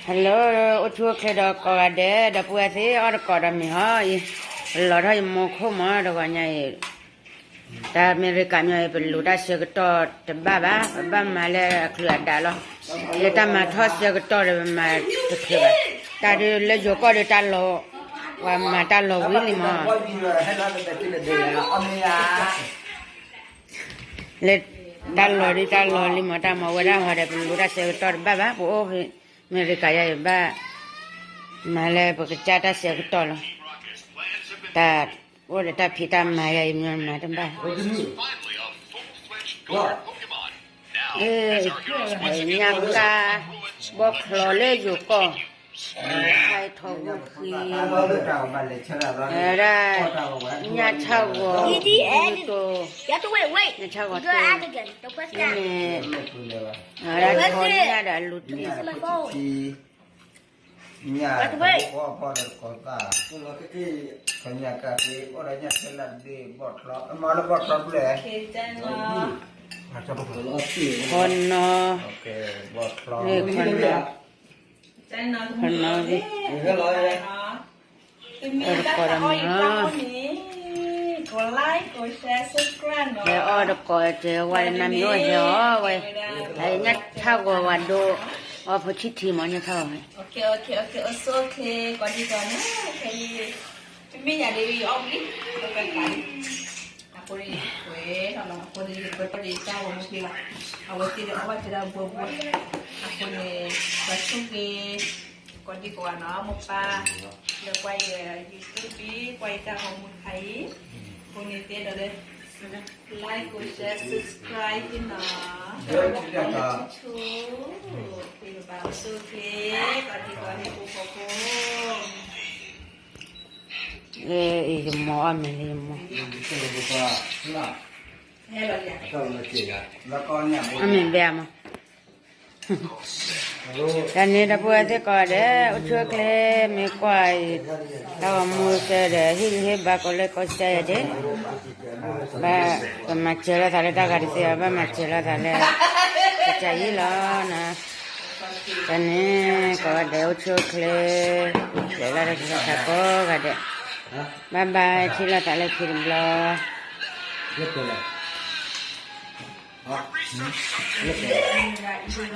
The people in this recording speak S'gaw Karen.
Hello, အိၣ်ဆူၣ်အိၣ်ချ့ဒီးကိးဂၤဒဲး ဒီပုၢ်ဝဲၢ်သ့ၣ် အီၣ်တကိးဒီးမ့ၢ်ဟီအံၤ, ပလီၤထီၣ်ယမိၢ်ခိၣ်မး တဂီၤညါအံၤ, တၢ်အမဲရကၤမ့ၢ်အံၤ ပလူၤတၢ်ဆၢကတီၢ်တဘၣ်ဘၣ်, ပဘၣ်မၤလၢအချုးအဒးလီၤ. လၢတၢ်မၤထီၣ်ဆၢကတီၢ်ဒီး ပမၤတချုးဘၣ်. တၢ်ဒုးလၢယိၤကီၢ်ဒုးတၢ်လီၤ, ပှၤမၤတၢ်လီၤဝံၤလံမး လၢတၢ်လီၤဒုးတၢ်လီၤလံမး, တၢ်မၤဝဲဒၣ်ဟီဒီး ပလူၤတၢ်ဆၢကတီၢ်တဘၣ်ဘၣ်, ပအိၣ်အမဲရကၤယါအံၤဘၣ်, မၤလၢပကစၢ်တၢ်ဆၢကတီၢ်လီၤ. တၢ်အိၣ်ဒီးတၢ်ဖံးတၢ်မၤယါအံၤမ့ၢ်မၤတဘၣ်, ညၣ်ကၢ်, ဘီၣ်ချီလၢယိၤကီၢ်, ခါထီၣ်ဂုၢ်ဃံ, ဝဲဒၣ်, ညၣ်ဆၣ်ဂီၤ, ညၣ်ဆၣ်ဂီၤတိၤ, မ့ၢ်, ဝဲဒၣ်ထီညၣ်ဒီးအလူၤထံ, ညၣ်, ခီနီၤ, ခီနီၤ, ခီနီၤ, အီၣ်တကိးဒီးမ့ၢ်, ဟဲအီၣ်တကိးတဲဝဲနမ့ၢ်အိၣ်ဟဲအီၣ်ဝဲ, ညၣ်ဆၣ်ဂီၤဝဲဒိ, အီဖိဆံၣ်ထံမး ညၣ်ဆၣ်ဂီၤဝဲ အဃိန့ၣ် ပှဲၤထီၣ်လီၤ, အဃိန့ၣ် ပှဲၤထီၣ်ဒံးတၢ်ဂီၤမူက့ၤလီၤ, အဝဲသ့ၣ်ဒီးအီၣ်ဘၣ်က့ၤဒီးဘှီဘှီ, အဃိန့ၣ် ပှၤဆိၣ်ဂ့ၤ ကိးဒံကိးဂၤနီၤ, မိၢ်ပၢ် လၢကွၢ်ယ YouTube ကွၢ်ယတၢ်ဂီၤမူတခါအံၤ, အဃိန့ၣ်သ့ဒီးလၢ like, share, subscribe သ့နီၤ, ထူ, သ့ၣ်ဘၣ်အိၣ်ဆူၣ်အိၣ်ချ့, ကိးဒံကိးဂၤဖိဖိဖိ ယမိၢ်အီၣ်မ့ၢ်လၢယမိၢ်, အီၣ်မ့ၢ်ဘဲမး, တၢ်န့ၣ်ဒီပုၢ်ဝဲၢ်သ့ၣ်ကိးဂၤဒဲး အိၣ်ဆူၣ်အိၣ်ချ့ မ့ၢ်ကွၢ်အံၤ တၢ်ဂီၤမူစၢၤဒီး ဟ့ၣ်ဂံၢ်ဟ့ၣ်ဘါကိးလၢကိးစၢ်ယဲၢ်ဒဲး, ဘၣ်ပမၤစၢၤလိာ်သးလၢတၢ်ဂၤတသ့ဘၣ်, ဘၣ်မၤစၢၤလိာ်သးလၢ ကစၢ်ယံၢ်လီၤနီၤ, တၢ်န့ၣ် ကိးဂၤဒဲးအိၣ်ဆူၣ်အိၣ်ချ့, လဲၤလၢတၢ်ဆူးတၢ်ဆါကိးဂၤဒဲး, bye bye ထံၣ်လိာ်သးလၢခံတဘျီ လၢပျၢၤလဲၣ်, လၢပျၢၤလဲၣ်